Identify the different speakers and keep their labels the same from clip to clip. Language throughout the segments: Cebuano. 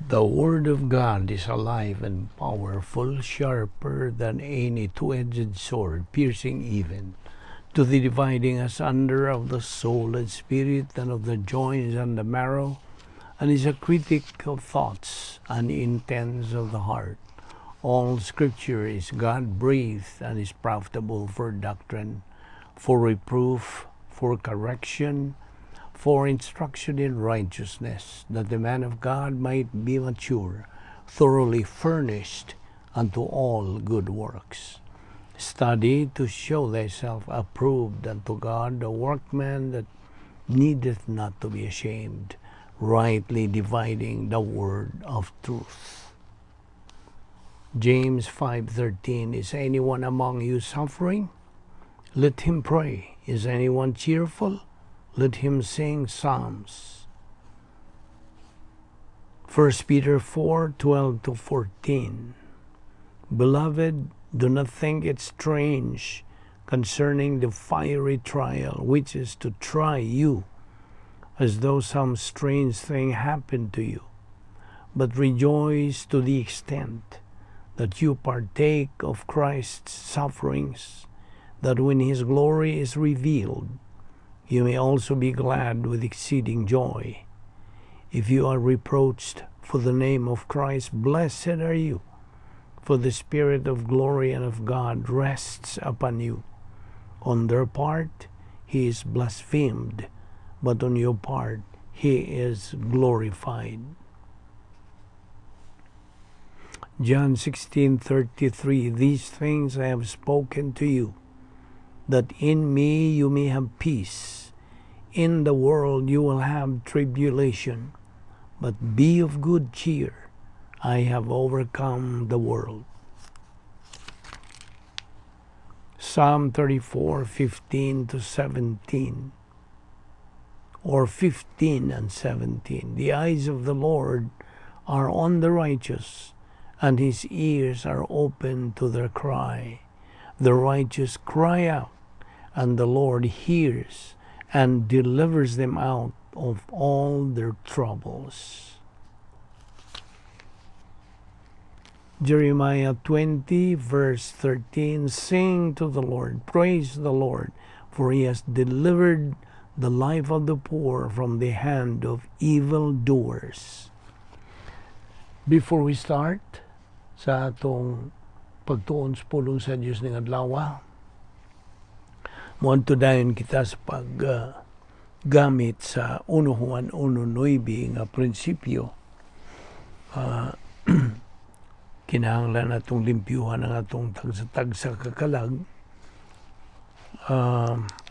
Speaker 1: The Word of God is alive and powerful, sharper than any two-edged sword, piercing even to the dividing asunder of the soul and spirit, and of the joints and the marrow, and is a critic of thoughts and intents of the heart. All Scripture is God-breathed and is profitable for doctrine, for reproof, for correction, for instruction in righteousness, that the man of God might be mature, thoroughly furnished unto all good works. Study to show thyself approved unto God, a workman that needeth not to be ashamed, rightly dividing the word of truth. James 5:13. Is anyone among you suffering? Let him pray. Is anyone cheerful? Let him sing psalms. 1 Peter 4:12 to 14. Beloved, do not think it strange concerning the fiery trial which is to try you, as though some strange thing happened to you. But rejoice to the extent that you partake of Christ's sufferings, that when his glory is revealed, you may also be glad with exceeding joy. If you are reproached for the name of Christ, blessed are you, for the Spirit of glory and of God rests upon you. On their part, he is blasphemed, but on your part, he is glorified. John 16:33. These things I have spoken to you, that in me you may have peace. In the world you will have tribulation, but be of good cheer. I have overcome the world. Psalm 34:15 to 17, or 15 and 17. The eyes of the Lord are on the righteous, and his ears are open to their cry. The righteous cry out, and the Lord hears and delivers them out of all their troubles. Jeremiah 20, verse 13. Sing to the Lord, praise the Lord, for he has delivered the life of the poor from the hand of evildoers. Before we start sa atong pagtuon sa pulong sa Dios ning adlaw, moadto dayon kita sa pag gamit sa 1 Juan 1:9 nga prinsipyo. Kinahanglan atong limpyuhan ang atong tagsa-tagsa ka kalag,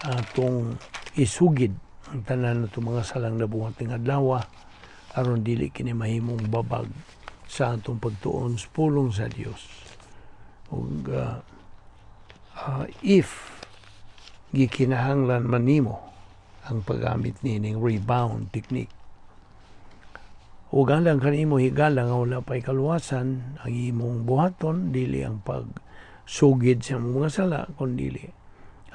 Speaker 1: atong isugid ang tanan natong mga salang nabuhat ning adlaw aron dili kini mahimong babag sa atong pagtuon sa pulong sa Dios. Ug if gikinahanglan man nimo ang paggamit nining rebound technique, ug alang kanimo higala nga wala pa'y kaluwasan, ang imong buhaton dili ang pagsugid sa imong mga sala, kundili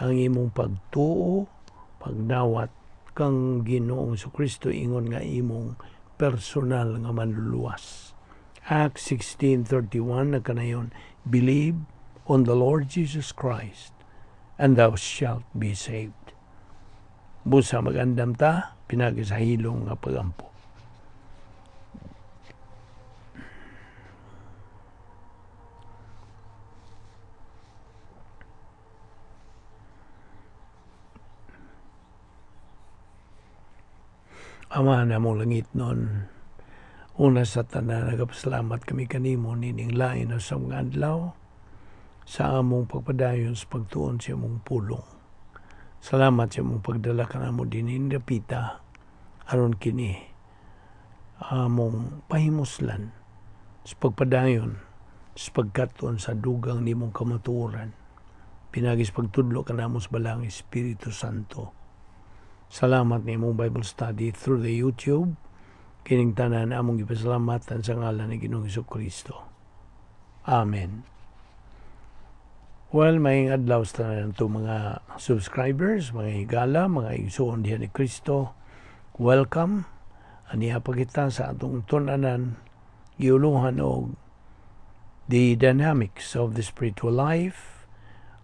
Speaker 1: ang imong pagtuo, pagdawat kang Ginoong Kristo ingon nga imong personal nga manluluwas. Acts 16:31 nagkanayon, "Believe on the Lord Jesus Christ and thou shalt be saved." Busa magandam ta pinagi sa hilong nga pagampo. Ama namong langitnon, una sa tanan, nagapasalamat kami kanimo nining lain sa mga adlaw sa among pagpadayon sa pagtuon sa imong pulong. Salamat sa imong pagdala kanamo dinhi dapita aron kini among pahimuslan sa pagpadayon sa pagkaton sa dugang nimong kamatuoran. Pinagi sa pagtudlo kanamo sa Balaang Espiritu Santo. Salamat ni imong Bible study through the YouTube. Kining tanan among gipasalamatan sa ngalan ni Ginoong Kristo. Amen. Well, maayong adlaw sa tanan to mga subscribers, mga higala, mga igsoon diha ni Kristo. Welcome. Aniha pa kita sa atong tun-anan. Giuluhan og The Dynamics of the Spiritual Life,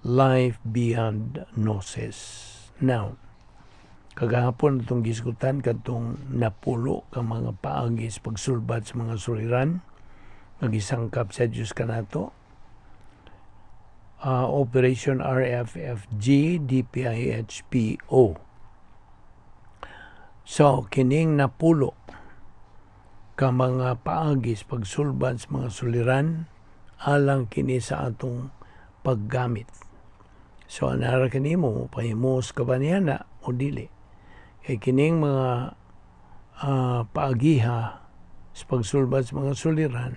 Speaker 1: Life Beyond Gnosis. Now, kagahapon atong gisgutan kadtong napulo ka mga paagi sa pagsulbad sa mga suliran nga gisangkap sa Dios kanato. Operation RFFG DPIHPO. So, kining napulo ka mga paagi sa pagsulbad sa mga suliran, alang kini sa atong paggamit. So, anara kanimo, pahimos ka ba niya na o dili? Kay kining mga paagiha sa pagsulbad sa mga suliran,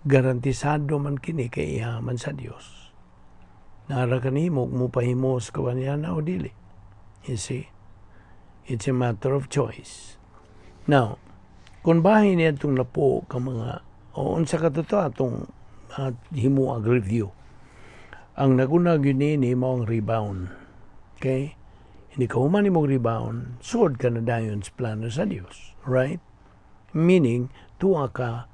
Speaker 1: garantisado man kini kay iya man sa Dios. Nara kanimo mo pahimos ka ba niya na o dili. You see? It's a matter of choice. Now, kung bahin niya itong napuo ka mga o unsa ka to atong himuag review. Ang naguna gyud niini mao ang rebound. Okay? Hindi ka human nimong rebound, suod ka na dayon sa plano sa Dios. Right? Meaning, tuwa ka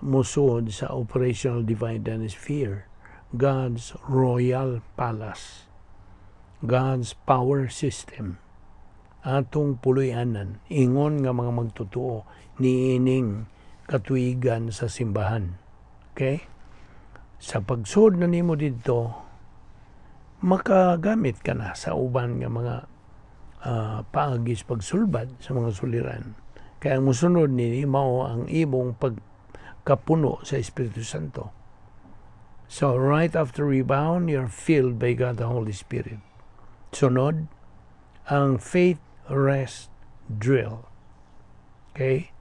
Speaker 1: musuod sa operational divide and sphere, God's royal palace, God's power system. Atong puloy-anan, ingon nga mga magtotoo niining katuigan sa simbahan. Okay? Sa pagsuod na nimo didto, makagamit ka na sa uban nga mga paagi sa pagsulbad sa mga suliran. Kaya ang musunod nini mao ang imong pagkapuno sa Espiritu Santo. So right after rebound, you're filled by God the Holy Spirit. Sunod, ang faith rest drill. Okay?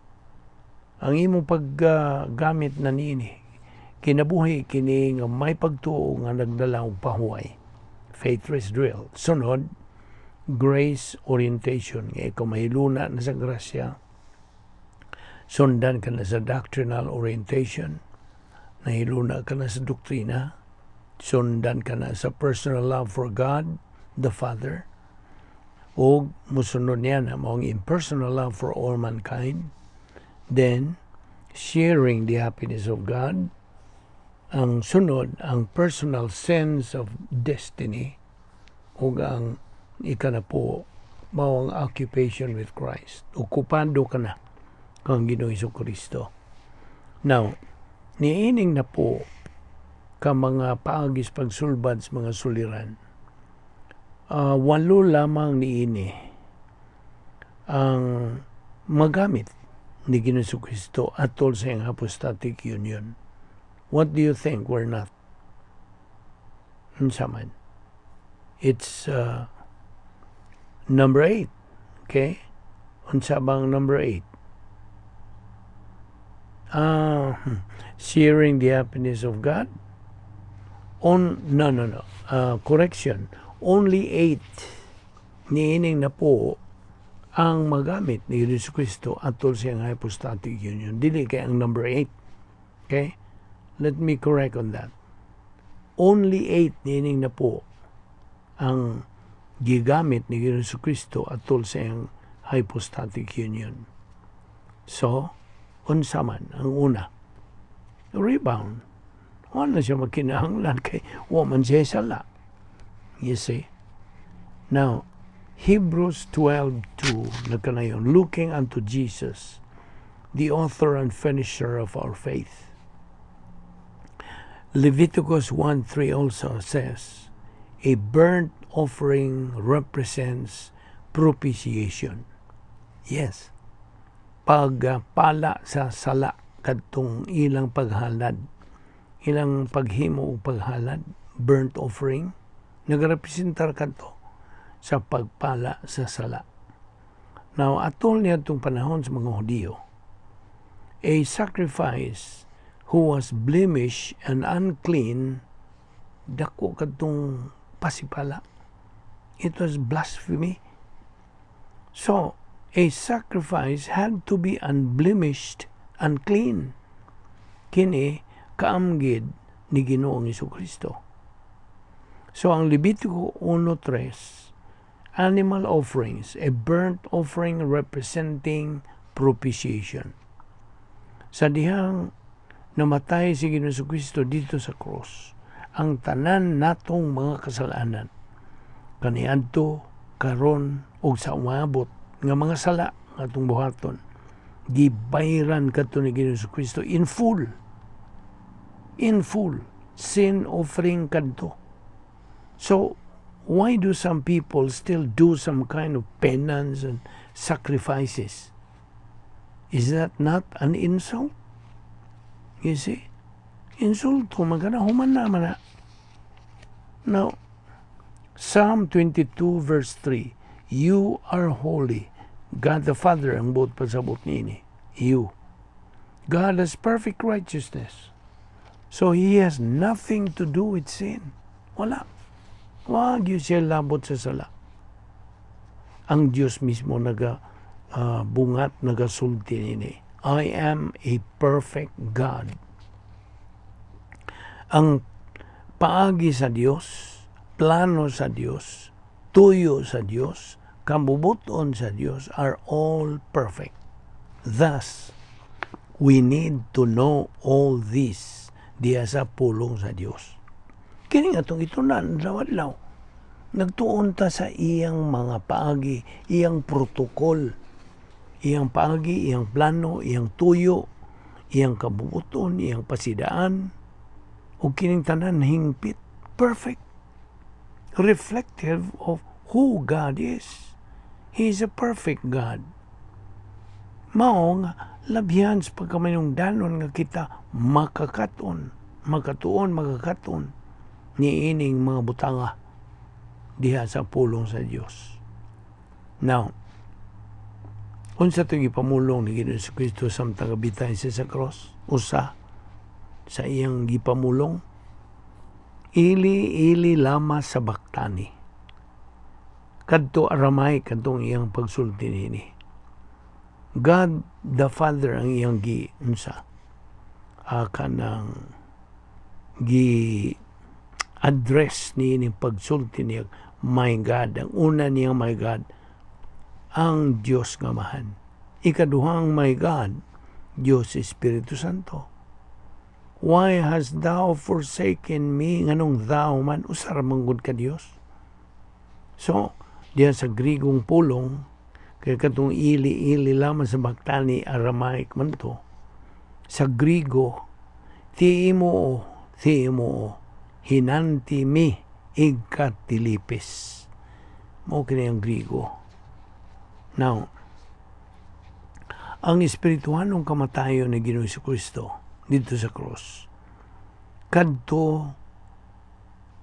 Speaker 1: Ang imong paggamit na niini, kinabuhi kini nga may pagtuo nga nagdala og pahuway. Faith rest drill. Sunod, grace orientation. Nga ikaw mahiluna na sa grasya. Sundan ka na sa doctrinal orientation. Nahiluna ka na sa doktrina. Sundan ka na sa personal love for God, the Father. O musunod niya na mao ang impersonal love for all mankind. Then, sharing the happiness of God. Ang sunod, ang personal sense of destiny. O ang ikanapo, mao ang occupation with Christ. Okupado ka na kang Ginoong Kristo. Now, niining napuo ka mga paagi sa pagsulbad sa mga suliran. Walo lamang niini ang magamit ni Ginoong Kristo atol sa iyang hypostatic union. What do you think were not? Unsa man? It's number 8. Okay? Unsa bang number 8? Sharing the happiness of God. On No. Correction. Only 8 niining napuo ang magamit ni Jesu Kristo atol sa iyang hypostatic union. Dili kay ang number 8. Okay? Let me correct on that. Only 8 niining napuo ang gigamit ni Jesu Kristo atol sa iyang hypostatic union. So, unsa man ang una? Rebound. Wala siya makinahanglan kay wa man siya sala. You see? Now, Hebrews 12:2 nagkanayon, "Looking unto Jesus, the author and finisher of our faith." Leviticus 1:3 also says, "A burnt offering represents propitiation." Yes. Pagpala sa sala kadtong ilang paghalad, ilang paghimo og paghalad, burnt offering, nagrepresentar kadto sa pagpala sa sala. Now, atol niya itong panahon sa mga Hudiyo, a sacrifice who was blemished and unclean, dako kadtong pasipala. It was blasphemy. So, a sacrifice had to be unblemished and clean. Kini kaamgid ni Ginoong Kristo. So ang Levitico 1:3, animal offerings, a burnt offering representing propitiation. Sa dihang namatay si Ginoong Kristo dito sa cross, ang tanan natong mga kasalanan kaniadto, karon ug sa umaabot nga mga sala nga atong buhaton, gibayran kadto ni Ginoong Kristo in full, in full sin offering kadto. So why do some people still do some kind of penance and sacrifices? Is that not an insult? You see, insulto man kana, human na man na. Now, Psalm 22 verse 3, "You are holy." God the Father ang buot pasabot niini. You. God has perfect righteousness. So He has nothing to do with sin. Wala. Wa gyud siya labot sa sala. Ang Diyos mismo naga bungat, nagasulti nini. "I am a perfect God." Ang paagi sa Dios, plano sa Dios, tuyo sa Dios, kabubuton sa Dios are all perfect. Thus, we need to know all this diya sa pulong sa Dios. Kini nga itong itunan, adlaw. Nagtuon ta sa iyang mga paagi, iyang protocol, iyang paagi, iyang plano, iyang tuyo, iyang kabubuton, iyang pasidaan, ug kining tanan hingpit, perfect, reflective of who God is. He is a perfect God. Mao nga labhan sa pagkamanungdanon nga kita makakaton, makatuon, makakaton niining mga butanga diha sa pulong sa Dios. Now, unsa to gipamulong ni Ginoong Kristo samtang gabitay siya sa cross? Usa sa iyang gipamulong, "Eli, Eli, lama sabaktani?" Kadto Aramaic kadtong iyang pagsulti nini. God the Father ang iyang gi unsa kanang gi address niini pagsulti niya, "My God." Ang una niyang "My God," ang Dios nga Amahan. Ikaduhang "My God," Dios Espiritu Santo. "Why hast thou forsaken me?" Nganong "thou" man? Usa ra man gud ka Dios. So, diyan sa Grigong pulong, kay katong "Eli, Eli, lama sabaktani," Aramaic man to. Sa Grigo, "Ti imo, ti imo, hinanti mi igkatilipis." Mao kini ang Grigo. Now, ang espirituhanong kamatayon ni Ginoong Kristo dito sa cross, kadto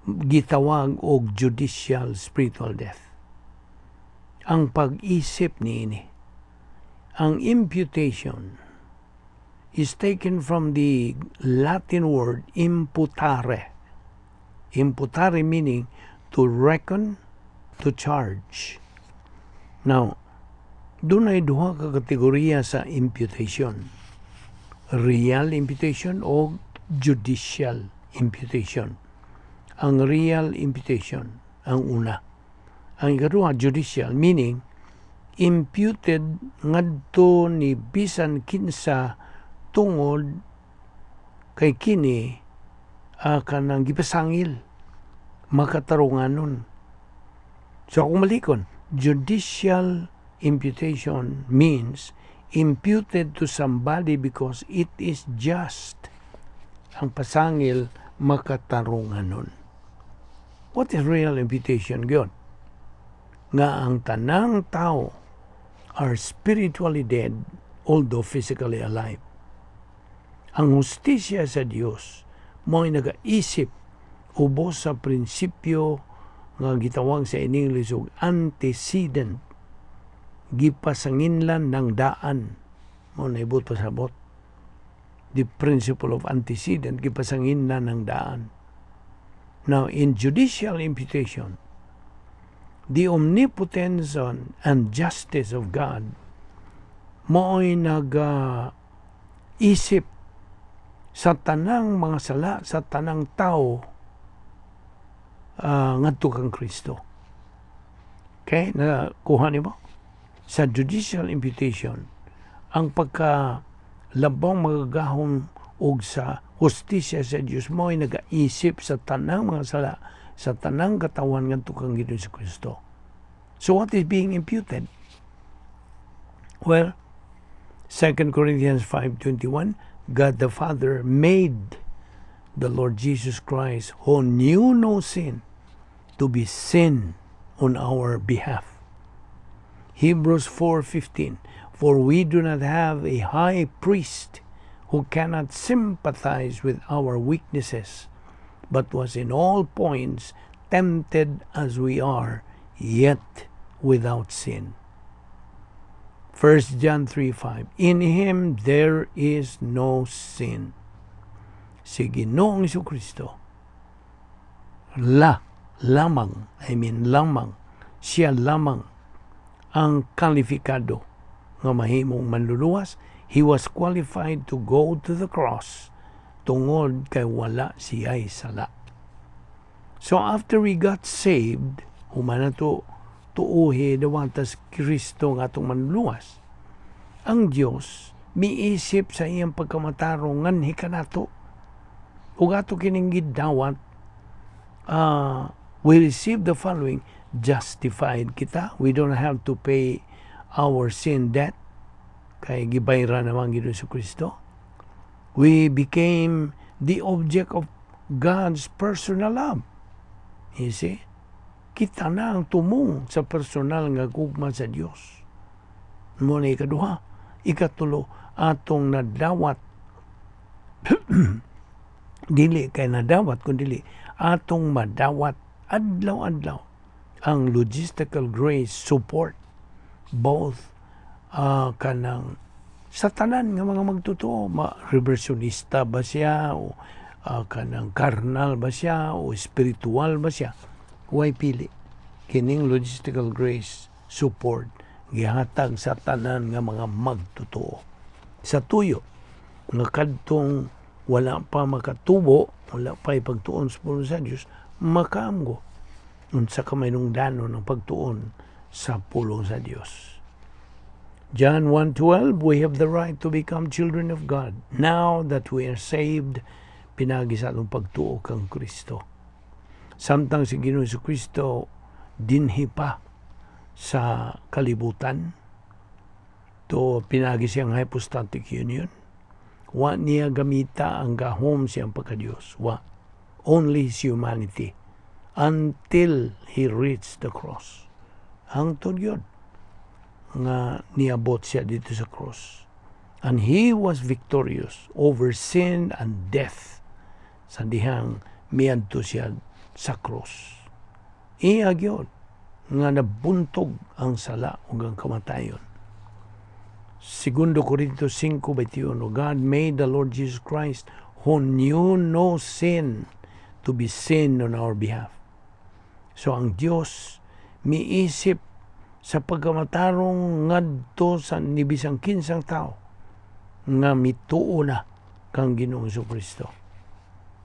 Speaker 1: gitawag og judicial spiritual death. Ang pag-isip niini, ang imputation is taken from the Latin word imputare. Imputare meaning to reckon, to charge. Now, dunay duha ka kategorya sa imputation. Real imputation o judicial imputation. Ang real imputation, ang una. Ang ikaduha, judicial, meaning imputed ngadto ni bisan kinsa tungod kay kini kanang gipasangil makatarunganon. So kung malikon, judicial imputation means imputed to somebody because it is just. Ang pasangil makatarunganon. What is real imputation gyud? Nga ang tanang tao are spiritually dead although physically alive. Ang hustisya sa Dios mo'y nagaisip ubos sa prinsipyo nga gitawag sa in English og antecedent, gipasanginlan ng daan. Mao na ibot pasabot, the principle of antecedent, gipasanginlan ng daan. Now, in judicial imputation, the omnipotence and justice of God mo'y nag isip sa tanang mga sala sa tanang tao ngadto kang Kristo. Okay, nakuha nimo? Sa judicial imputation, ang pagka Labaw makagagahom og sa hustisya sa Dios mo ay nagaisip sa tanang mga sala sa tanang katawan ngadto kang Ginoong Kristo. So what is being imputed? Well, 2 Corinthians 5:21, God the Father made the Lord Jesus Christ, who knew no sin, to be sin on our behalf. Hebrews 4:15, "For we do not have a high priest who cannot sympathize with our weaknesses, but was in all points tempted as we are, yet without sin." 1 John 3:5, "In him there is no sin." Si Ginoong Kristo la lamang, I mean lamang, siya lamang ang kalifikado nga mahimong manluluwas. He was qualified to go to the cross tungod kay wala siya'y sala. So after we got saved, human nato tuuhi dawata si Kristo nga atong manluluwas. Ang Dios miisip sa iyang pagkamatarong nganhi kanato. Ug ato kining gidawat, we receive the following: justified kita. We don't have to pay our sin debt kay gibayran naman Ginoong Kristo. We became the object of God's personal love. You see? Kita na ang tumong sa personal nga gugma sa Dios. Mao na ikaduha. Ikatulo, atong nadawat, dili kay nadawat kundi atong madawat adlaw-adlaw ang logistical grace support, both kanang sa tanan nga mga magtotoo, ma reversionista ba siya o kanang carnal ba siya o spiritual ba siya, way pili. Kining logistical grace support gihatag sa tanan nga mga magtotoo sa tuyo nga kadtong wala pa makatubo, wala pa ipagtuon sa pulong sa Dios, makaamgo unsa ka mahinungdanon ang pagtuon sa pulong sa Dios. John 1:12, "We have the right to become children of God now that we are saved," pinagi sa atong pagtuo kang Kristo. Samtang si Ginoong Kristo dinhi pa sa kalibutan, to pinagi siyang hypostatic union, wa niya gamita ang gahom siyang pagka-Diyos. Wa. Only his humanity until he reached the cross. Hangtod yun nga niabot siya dito sa cross. And he was victorious over sin and death sa dihang miadto siya sa cross. Iya gyud nga nabuntog ang sala ug ang kamatayon. Segundo Corintios 5:21, "God made the Lord Jesus Christ, who knew no sin, to be sin on our behalf." So ang Dios miisip sa pagkamatarong ngadto sa nibisang kinsang tao nga mituo na kang Ginoong Kristo.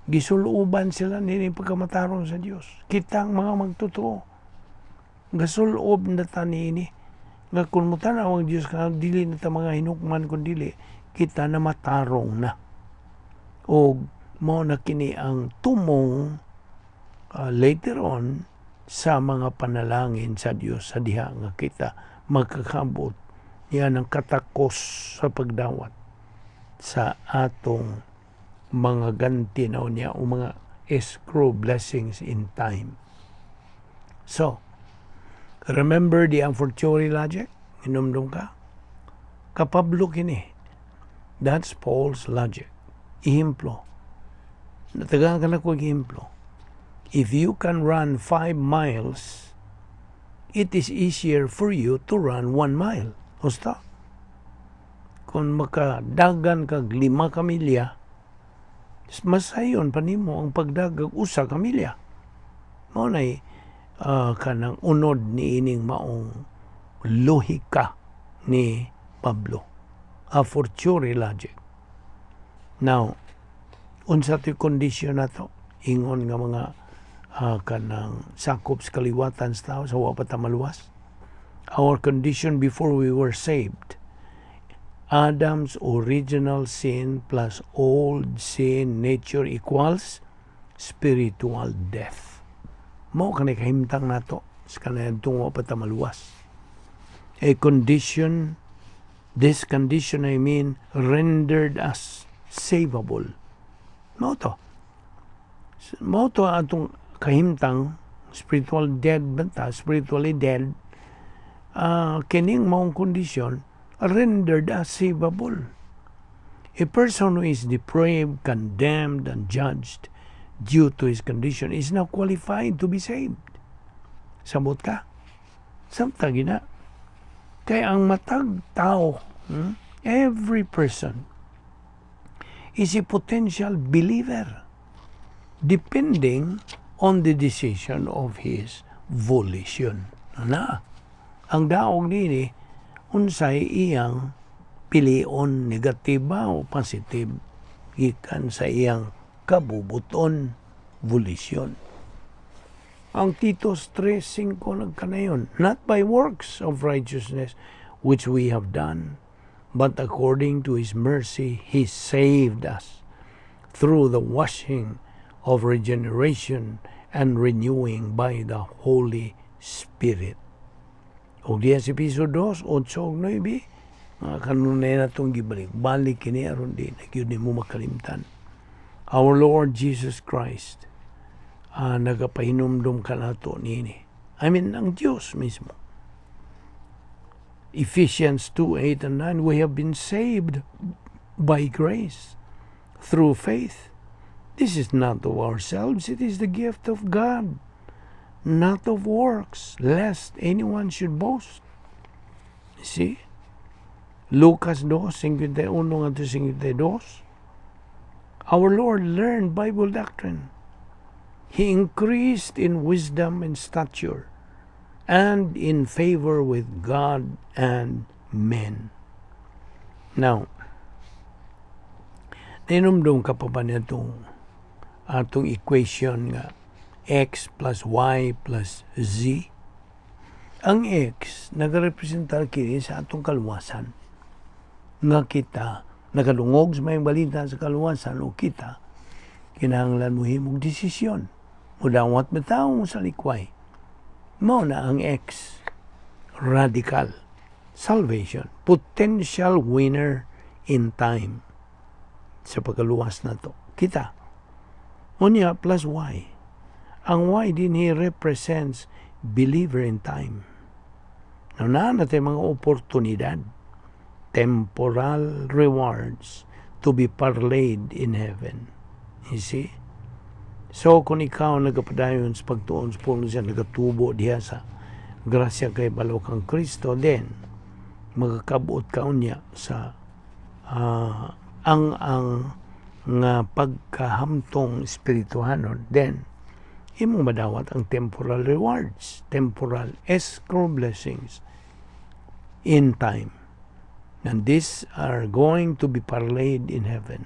Speaker 1: Gisuloban sila nini pagkamatarong sa Dios. Kitang mga magtotoo. Gasulob na ta niini nga kung mutanaw ang Dios ka dili na ta mga hinukman kun dili kita na matarong na. O mao na kini ang tumong later on sa mga panalangin sa Dios sa diha nga kita magkakabot niya ng katakos sa pagdawat sa atong mga ganti na niya o mga escrow blessings in time. So, remember the a fortiori logic? Hinumdum ka? Kapablo kini. That's Paul's logic. Ehemplo. Natagaan ka na ko ehemplo. If you can run 5 miles, it is easier for you to run 1 mile. Husto? Kung makadagan kag 5 ka milya, mas sayon pa nimo ang pagdagag 1 ka milya. Mao nay kanang unod ni ining maong lohika ni Pablo. A fortiori logic. Now, unsa to'y kondisyon nato? Ingon nga mga kanang sakop sa kaliwatan sa tao sa wa pa ta maluwas. Our condition before we were saved. Adam's original sin plus old sin nature equals spiritual death. Mao kani kahimtang nato sa kanadtong wa pa ta maluwas. A condition, this condition, I mean, rendered us savable. Mao to. Mao to atong kahimtang spiritual dead banta, spiritually dead, kining maong kondisyon rendered us savable. A person who is depraved, condemned, and judged due to his condition is now qualified to be saved. Samot ka? Samta gina. Kaya ang matag tao, every person, is a potential believer depending on the decision of his volition. Na, ang daog nini, unsay iyang pilion, negatiba o positive, gikan sa iyang kabubuton, volition. Ang Titus 3:5 nagkanayon, "Not by works of righteousness which we have done, but according to His mercy He saved us through the washing of regeneration and renewing by the Holy Spirit." O diya sa Episo 2, 8 ug 9, mga kanunay na itong gibalik. Balik kini aron di na gyud mo makalimtan. Our Lord Jesus Christ, nagapahinumdum kanato niini. I mean, ang Diyos mismo. Ephesians 2, 8 and 9, "We have been saved by grace through faith. This is not of ourselves, it is the gift of God, not of works, lest anyone should boast." See? Lucas 2, 51 ngadto 52. Our Lord learned Bible doctrine. He increased in wisdom and stature and in favor with God and men. Now, nahinumdum ka pa ba nitong atong equation nga x plus y plus z? Ang x nagarepresentar kini sa atong kaluwasan. Nga kita nakadungog sa maayong balita sa kaluwasan o kita kinahanglan mo himog desisyon. Mudawat ba mo sa likway? Mao na ang X. Radical. Salvation. Potential winner in time. Sa pagkaluwas na to. Kita. Unya plus Y. Ang Y din, he represents believer in time. Now, naa natin mga oportunidad. Temporal rewards to be parlayed in heaven. You see? So, kung ikaw nagapadayon sa pagtuon sa pulong siya, nagatubo diha sa grasya kay balo kang Kristo, then magakabot ka unya sa ang nga pagkahamtong espirituhanon, then imong madawat ang temporal rewards, temporal escrow blessings in time. And these are going to be parlayed in heaven.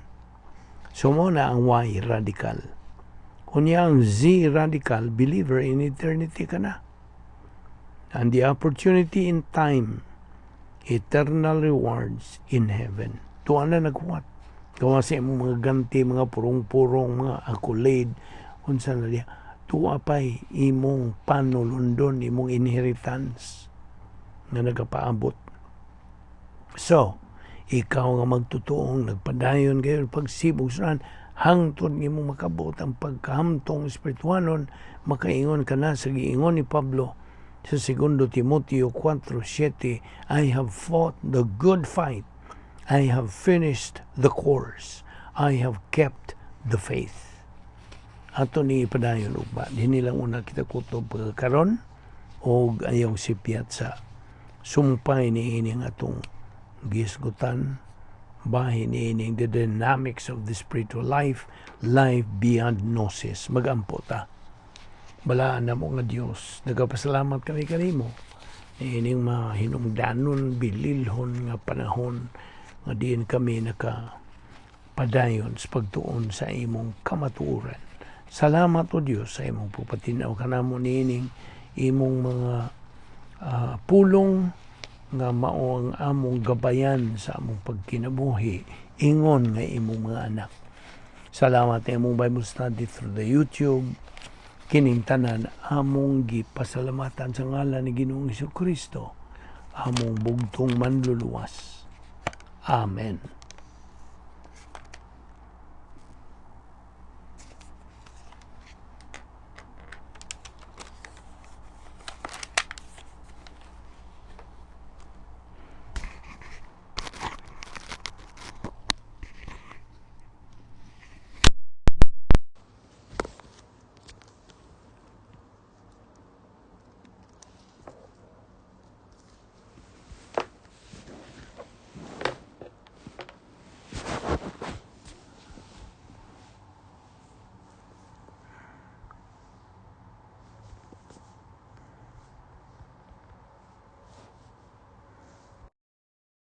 Speaker 1: So mao na ang Y radical. Unya ang Z radical, believer in eternity ka na. And the opportunity in time, eternal rewards in heaven. Tuwa na naghuwat. Gawa sa imong mga ganti, mga purong-purong, mga accolade, unsa na diya. Tuwa pa'y imong panulundon, imong inheritance nga nagapaabot. So, ikaw nga magtutuong nagpadayon kayo pagsibog sa hangtod imong makabot ang pagkahamtong espirituanon, makaingon ka na sa giingon ni Pablo sa 2 Timoteo 4:7, "I have fought the good fight. I have finished the course. I have kept the faith." Ato ni ipadayon ugma. Dinhi lang una kita kutob pagkaron og ayaw sipyat sa sumpay ni ining atong gisgutan bahin niining the dynamics of the spiritual life, life beyond gnosis. Magampo ta. Balaan namo nga Dios, nagapasalamat kami kanimo niining mahinungdanon, bililhon nga panahon nga diin kami naka padayon sa pagtuon sa imong kamatuoran. Salamat, O Dios, sa imong pagpatinaw kanamo niining imong mga pulong. nga mao ang among gabayan sa among pagkinabuhi ingon nga imong mga anak. Salamat sa imong Bible study through the YouTube. Kining tanan among gipasalamatan sa ngalan ni Ginoong Kristo, among bugtong Manluluwas. Amen.